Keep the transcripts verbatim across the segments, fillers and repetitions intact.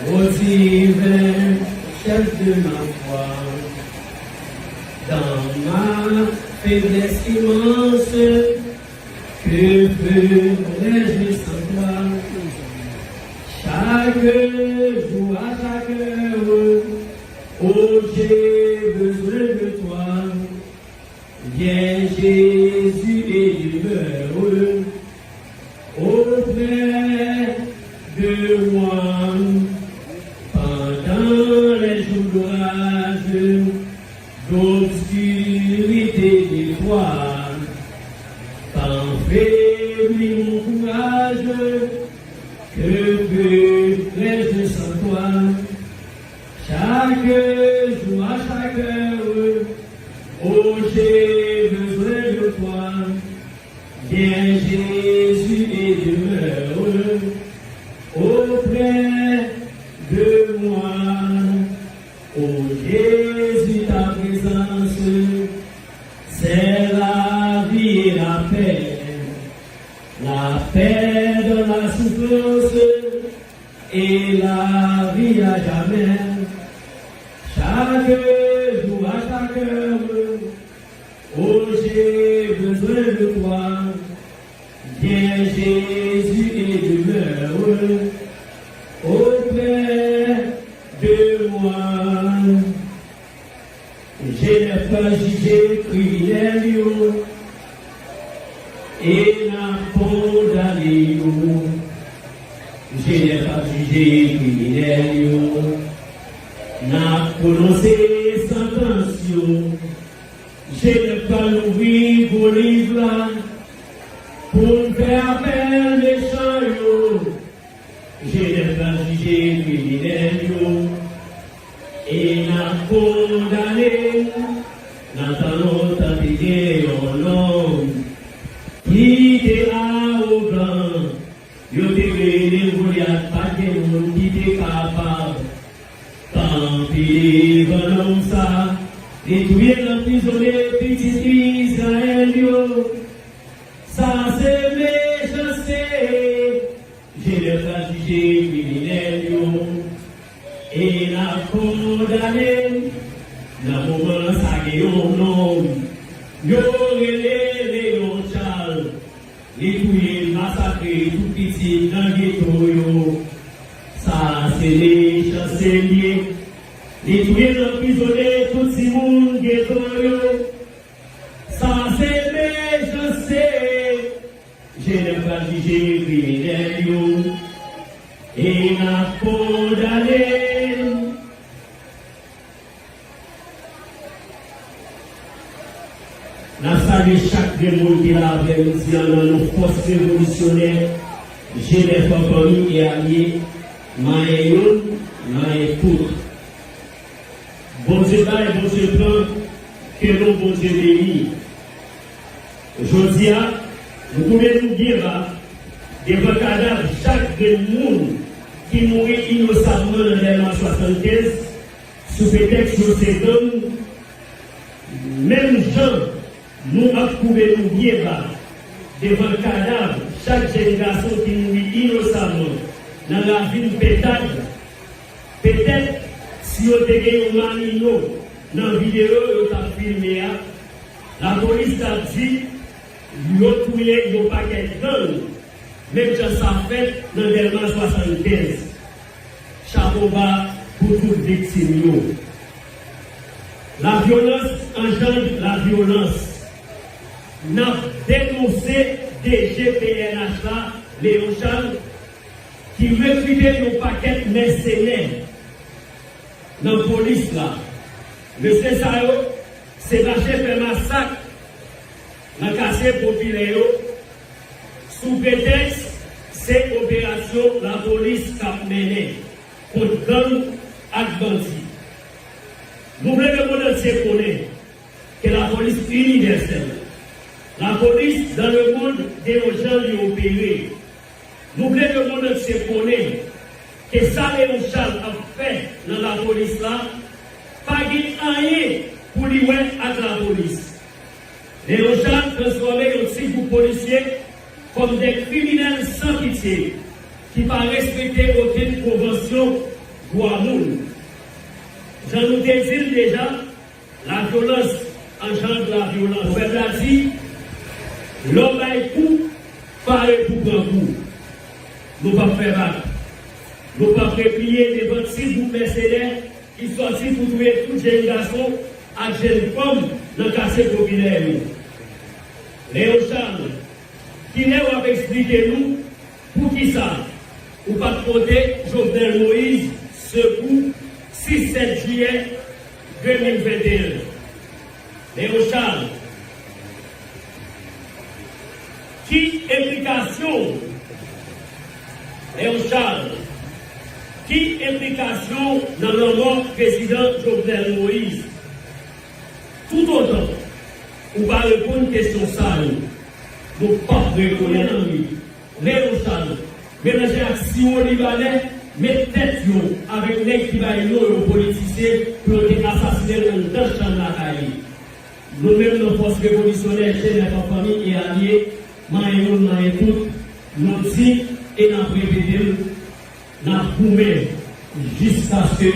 Ô divin chef de ma foi, dans ma faiblesse immense, que ferais-je sans toi? Chaque jour, à chaque heure, oh, j'ai besoin de toi. Viens, Jésus, et demeure auprès de moi pendant les jours d'orage, d'obscurité, d'effroi. T'affaiblis mon courage, que ferais-je sans toi? Chaque jour, à chaque heure, oh, j'ai besoin de toi. Viens, Jésus, et demeure auprès de moi. Oh Jésus, ta présence, c'est la vie et la paix. La paix dans la souffrance et la vie à jamais. Chaque jour, à chaque heure, oh, j'ai besoin de toi. Viens, Jésus, et demeure auprès de moi. Jenèf pral jije kriminèl yo e n ap kondane yo. Jenèf ap jije kriminèl yo, n ap pwononse santans yo. Jenèf pral louvri gwo liv la pou n fè apèl mechan yo. Jenèf pral jije kriminèl yo e n ap kondane l. Nan tan lontan te gen yon nonm ki te awogan. Yo te rele l Golyat, pa t gen moun ki te kapab kanpe devan nonm sa. Li touye l, anprizone pitit Izrayèl yo. Sa se mechanste. Jenèf pral jije kriminèl yo e n ap kondane l. Nan moman sa gen yon nonm yo rele Leon Charles. Li touye, l masakre tout pitit nan geto yo. Sa se mechanste l ye. Li touye, l anprizone tout timoun geto yo. Sa se mechanste. Jenèf pral jije kriminèl yo e n ap kondane l. N ap salye chak grenn moun ki la avè n jodi a nan non fòs revolisyonè Jenèf an fanmi e alye, manyen youn, manyen tout. Bondye bay, Bondye pran, ke non Bondye beni. Jodi a, nou koube nou byen ba devan kadav chak grenn moun ki mouri inosamman nan Dèlma swasannkenz, sou pretèks yo se gang, menm jan nou ap koube nou byen ba devan kadav chak jèn gason ki mouri inosamman nan ravin Pentad. Petèt, si yo te gen yon Manino nan videyo yo t ap filme a, lapolis t ap di yo touye yon pakèt gang, menm jan sa fèt nan Dèlma swasannkenz. Chapo ba pou tout viktim yo. Lavyolans anjandre lavyolans. N ap denonse D G P N H la, Léon Charles, ki rekrite yon pakèt mèsenè nan polis la, Mesye sa yo se mache fè masak nan katye popilè yo sou pretèks se operasyon lapolis k ap mennen kont gang ak bandi. Nou vle ke mond antye konnen ke lapolis inivèsèl, lapolis dans le monde gen yon jan li opere. Nou vle ke mond antye konnen ke sa Léon Charles ap fè nan lapolis la pa gen anyen pou li wè ak lapolis. Léon Charles transfòme yon ti gwoup polisye kòm de kriminèl san pitye ki pa respekte okenn konvansyon dwa moun. Jan nou te di l deja, la violence engendre la violence. Pwovèb la di, lè w bay kou, pare pou pran kou. Nou p ap fè vag. Nou p ap repliye devan ti gwoup mèsenè ki sòti pou touye tout jèn gason ak jèn fanm nan katye popilè yo. Léon Charles, kilè w ap eksplike nou poukisa ou pa t pote Jovenel Moïse sekou sis sèt jiyè de mil venteyen? Léon Charles, ki enplikasyon w? Léon Charles, ki enplikasyon w nan lanmò prezidan Jovenel Moïse? Toutotan ou pa reponn kesyon sa yo, nou p ap rekonèt ou. Léon Charles, melanje ak siwo libanè, met tèt yo avèk nèg ki bay non yo politisyen pou yo te asasinen l anndan chanm lakay li. Nou menm nan Fòs Revolisyonè Jenèf an Fanmi e Alye, manyen youn, manyen tout, nou di e n ap repete l, n ap goumen jiskaske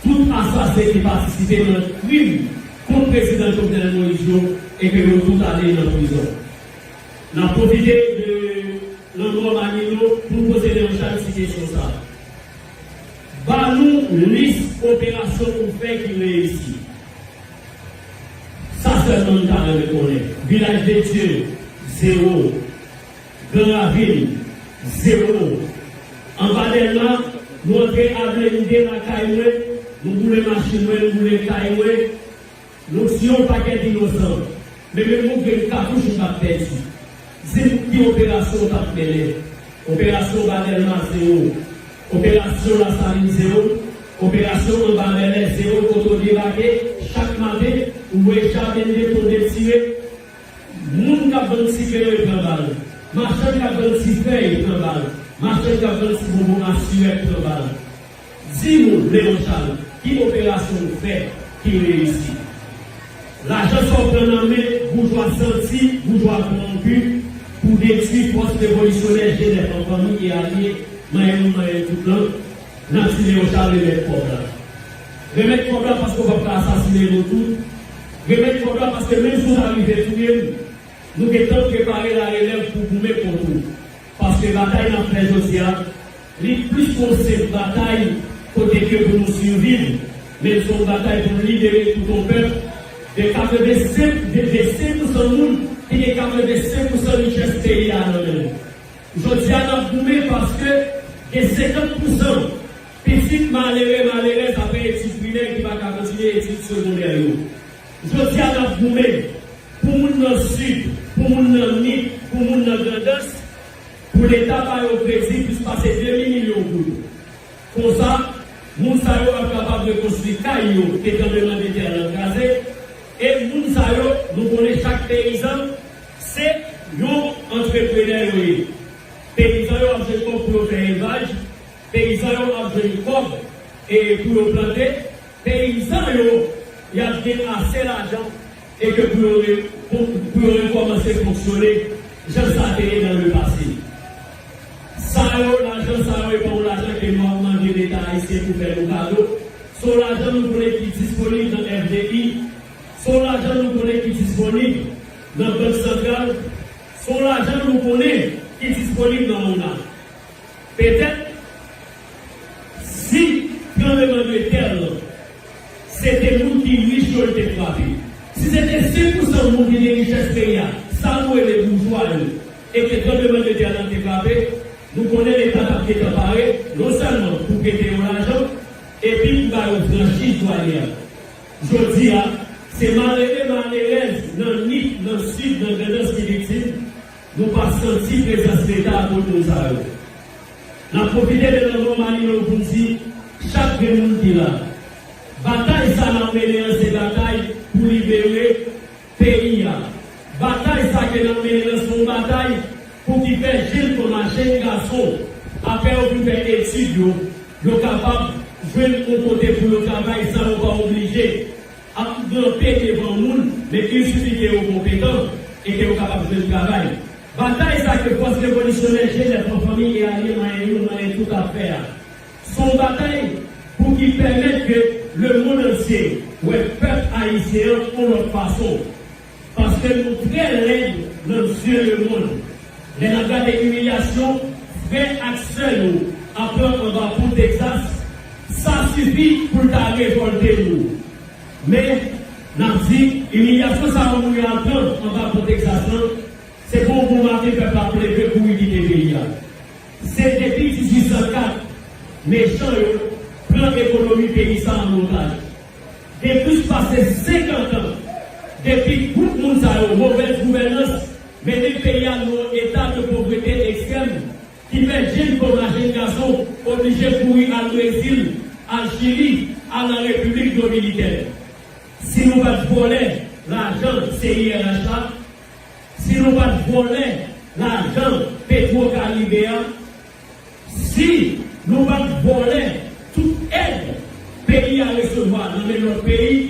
tout asasen ki patisipe nan krim kont prezidan Jovenel Moïse yo e ke yo tout ale nan prizon. N ap pwofite de lanmò Manilo pou n poze Léon Charles ti kesyon sa a. Ba nou lis operasyon ou fè ki reyisi. Sa sèlman m ta renmen konnen. Vilaj de Dye, zewo. Gran Ravin, zewo. Anba Dèlma, nou antre a blende lakay mwen, nou boule machin mwen, nou boule kay mwen, nou tiye yon pakèt inosan. Men menm yon grenn katouch nou pa t pèdi. Di m ki operasyon w t ap mennen. Operasyon Ba Dèlma, zewo. Operasyon Lasalin, zewo. Operasyon Anba Bèlè, zewo. Kote w debake chak maten, ou wè cha blende tonbe tire. Moun k ap vann ti fen yo pran bal. Machann k ap vann ti fèy pran bal. Machann k ap vann ti bonbon asirèt pran bal. Di nou, Léon Charles, ki operasyon w fè ki reyisi? Lajan sa w pran nan men boujwa santi, boujwa kòwonpi pou detwi Fòs Revolisyonè Jenèf an Fanmi e Alye, manyen youn, manyen tout lan, n ap di Léon Charles remèt kòb la. Remèt kòb la paske w p ap ka asasinen nou tout. Remèt kòb la paske menm si w ta rive touye m, nou gentan prepare larelèv pou goumen kont ou. Paske batay n ap fè jodi a, li plis yon senp batay kote ke pou nou siviv, men se yon batay pou n libere tout yon pèp de katrevensenk, de, de senk pousan moun ki gen katrevensenk pousan richès peyi a nan men l. Jodi a, n ap goumen paske gen senkant pousan pitit malere, malerèz apre etid primè ki pa ka kontinye etid segondè yo. Jodi a, n ap goumen pou moun nan Sid, pou moun nan Nip, pou moun nan Grandans, pou Leta ba yo kredi plis pase de mil milyon goud. Konsa, moun sa yo ap kapab rekonstwi kay yo ke tranblemanndetè lan kraze, e moun sa yo, nou konnen chak peyizan, se yon antreprenè yo ye. Peyizan yo ap jwenn kòb pou yo fè elvaj, peyizan yo ap jwenn kòb, e, pou yo plante, peyizan yo, y ap gen ase lajan e ke pou yo re-, pou, pou yo rekòmanse fonksyone jan sa te ye nan lepase. Sa yo, lajan sa yo, e pa yon lajan ke nou ap mande Leta ayisyen pou fè nou kado. Se yon lajan nou konnen ki disponib nan F D I. Se yon lajan nou konnen ki disponib nan Bank Santral. Se yon lajan nou konnen ki disponib nan ONA. Petèt, si tranblemanndetè lan se te moun ki rich yo l te frape, si se te senk pousan moun ki gen richès peyi a, sa nou rele boujwa yo, e ke tranblemanndetè lan te frape, nou konnen Leta t ap gentan pare non sèlman pou prete yo lajan, epi pou ba yo franchiz dwanyè. Jodi a, se malere, malerèz nan Nip, nan Sid, nan Grandans ki viktim, nou pa santi prezans Leta ak moun sa yo. N ap pwofite de lanmò Malinlo pou n di chak grenn moun ki la. Batay sa n ap mennen an se batay pou libere peyi a. Batay sa ke n ap mennen an se yon batay pou ki fè jenn fanm ak jenn gason, apre yo fin fè etid yo, yo kapab jwenn yon kote pou yo travay san yo pa oblije ap granpe devan moun, men il sifi ke yo konpetan e ke yo kapab jwenn travay. Batay sa ke Fòs Revolisyonè Jenès an Fanmi e Alye Mayen Youn Mayen Tout ap fè a, se yon batay pou ki pèmèt ke lemonn antye wè pèp ayisyen an yon lòt fason. Paske nou trè lèd nan zye lemonn. Lè n ap gade imilyasyon frè ak sè nou ap pran anba pon Texas, sa sifi pou l ta revòlte nou. Men, n ap di, imilyasyon sa yo nou al pran anba pon Texas lan, se pou yon bon maten pèp la ap leve kouri kite peyi a. Se depi dizuit san kat mechan yo pran ekonomi peyi sa an otaj. Gen plis pase senkant an depi gwoup moun sa yo, movèz gouvènans, mennen peyi a nan yon eta de povrete ekstrèm ki fè jenn fanm ak jenn gason oblije kouri al Brezil, al Chili, al nan Repiblik Dominikèn. Si nou pa t vòlè lajan C I R H la, si nou pa t vòlè lajan Petro Caribe a, si nou pa t vòlè tout èd peyi a resevwa nan men lòt peyi,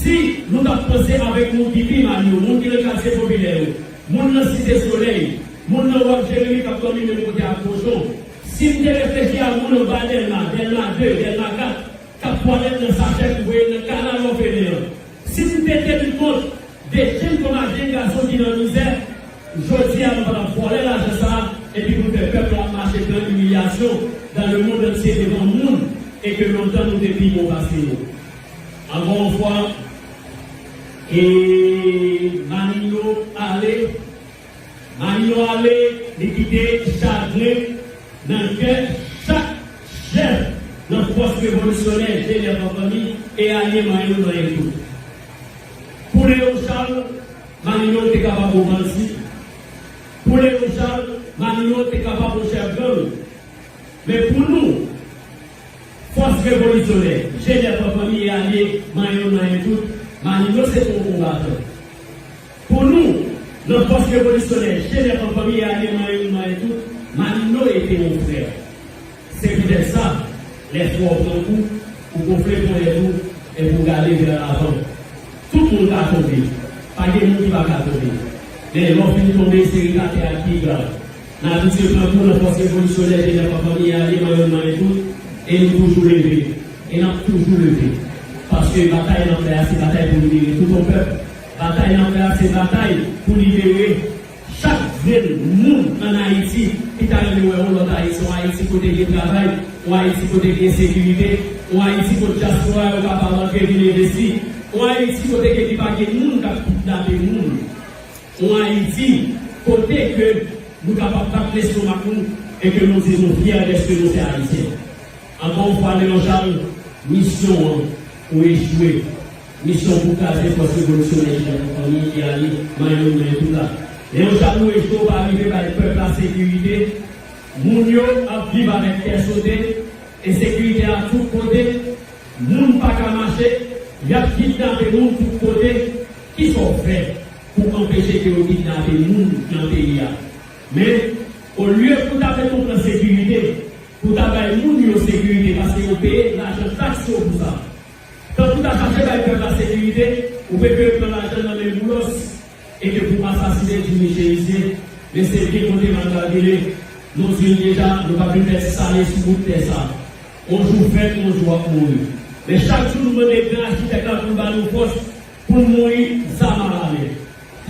si nou t ap panse avèk moun ki pi mal yo, moun ki nan katye popilè yo, moun nan Site Solèy, moun nan Wòf Jeremi k ap dòmi menm kote ak kochon, si n te reflechi ak moun anba Dèlma, Dèlma de, Dèlma kat, k ap twalèt nan sachè pou voye nan kanal òfelen an. Si n te teni kont de jenn fanm ak jenn gason ki nan mizè, jodi a nou pa t ap vòlè lajan sa a epi pou n fè pèp la ap mache pran imilyasyon dans le monde entier devan moun e ke lontan nou te pi bon pase yo. Ankò yon fwa, e Maninyo ale, Maninyo ale, li kite chagren nan kè chak chèf nan Fòs Revolisyonè Jenès an Fanmi e Alye Mayen Youn Mayen Tout. Pou Leon Charles, Maninyo te kapab yon bandi. Pou Leon Charles, Maninyo te kapab yon chèf gang. Men pou nou, Fòs Revolisyonè Jenès an Fanmi e Alye Mayen Youn Mayen Tout, Maninyo se te yon konbatan. Pou nou, nan Fòs Revolisyonè Jenès an Fanmi e Alye Mayen Youn Mayen Tout, Maninyo ete yon frè. Se poutèt sa, lè fwa w pran kou, ou gonfle ponyèt ou epi w gade vè lavan. Tout moun ka tonbe. Pa gen moun ki pa ka tonbe. Men lè w fin tonbe, se ret atè a ki grav. N abitye pran kou nan Fòs Revolisyonè Jenès an Fanmi e Alye Mayen Youn Mayen Tout, e nou toujou leve. E n ap toujou leve. Paske batay n ap fè a, se batay pou libere tout yon pèp. Batay n ap fè a, se batay pou libere chak grenn moun ann Ayiti ki ta renmen wè yon lòt Ayiti, yon Ayiti kote gen travay, yon Ayiti kote gen sekirite, yon Ayiti kote dyaspora yo kapab antre vin envesti, yon Ayiti kote ke li pa gen moun k ap kidnape moun, yon Ayiti kote ke nou kapab bat lestomak nou e ke nou di nou fyè dèske nou se Ayisyen. Ankò yon fwa, Leon Charles, misyon an, ou echwe. Misyon pou kraze Fòs Revolisyonè Jenès an Fanmi e Alye Mayen Youn Mayen Tout la. Leon Charles, ou echwe, ou pa rive bay pèp la sekirite. Moun yo ap viv avèk kè sote, ensekirite a tout kote, moun pa ka mache, y ap kidnape moun tout kote. Kisa w fè pou anpeche ke yo kidnape moun nan peyi a? Men, olye pou ta mete yon plan sekirite, pou ta bay moun yo sekirite, paske yo peye lajan taks yo pou sa. Tankou ta chache bay pèp la sekirite, ou prefere pran lajan nan men Boulos e ke pou asasinen Jimmy Chérizier. Men se byen konte malkalkile, nou di l deja, nou pa vin fè ti sale sou bout tè sa. On jou fèt, on jou ap mouri. Men chak jou nou mande gran achitèk la pou l ba nou fòs pou n mouri zam alamen.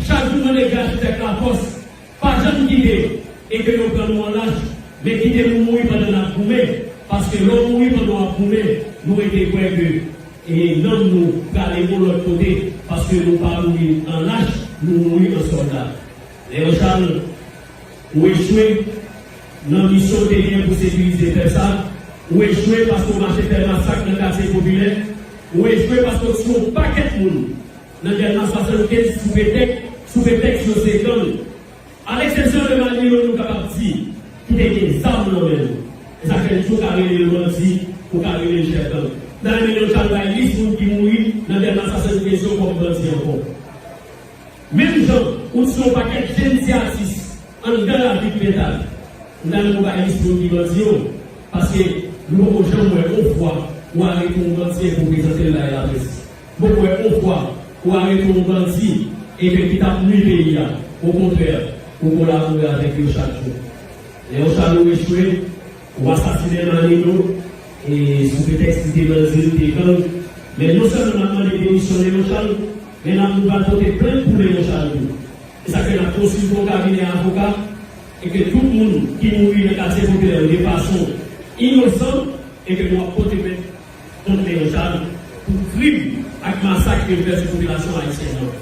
Chak jou mande gran achitèk la fòs. Pa janm kite e ke yo pran nou an lach, men kite nou mouri pandan n ap goumen, paske lè w mouri pandan w ap goumen, nou rete kwè ke, e, nanm nou prale yon lòt kote, paske nou pa mouri an lach, nou mouri an sòlda. Leon Charles, ou echwe nan misyon w te gen pou sekirize pèp sa, ou echwe paske w mache fè masak nan katye popilè, Ou echwe paske w tiye yon pakèt moun nan Dèlma swasannkenz sou pretèks, sou pretèks yo se gang. A leksepsyon de Manilo, nou kapab di, ki te gen zam nan men l. E sa fè n di w ka rele l bandi, ou ka rele l chèf gang. M ta renmen Jean Charles bay lis moun ki mouri nan Dèlma swasannkenz yo kòm bandi ankò. Menm jan ou tiye yon pakèt jèn ti atis anndan lavil Pyentab, m ta renmen w bay lis moun ki bandi yo, paske nou poko janm wè yon fwa ou arete yon bandi epi w prezante l bay laprès. Bon, wè, yon fwa, ou arete yon bandi, ebyen, ki t ap nwi peyi a. Okontrè, ou kolabore avèk yo chak jou. Leon Charles, ou echwe, ou asasinen Manilo, e sou pretèks li te bandi, li te gang. Men non sèlman n ap mande demisyon Leon Charles, men n ap, nou pral pote plent pou Leon Charles tou. E sa fè n ap konsilte yon kabinè avoka, e ke tout moun ki mouri nan katye popilè yo de fason inosan, e ke nou ap pote plent kont Leon Charles pou krim ak masak ke l fè sou popilasyon ayisyèn nan.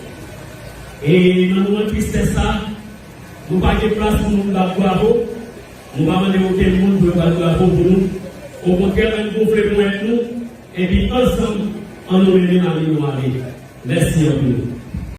E nan moman tristès sa, nou pa gen plas pou nou bat bravo, nou pa mande okenn moun pou yo bat bravo pou nou. Okontrè, ann gonfle ponyèt nou, epi ansanm, ann nou mennen Manilo ale. Mèsi anpil.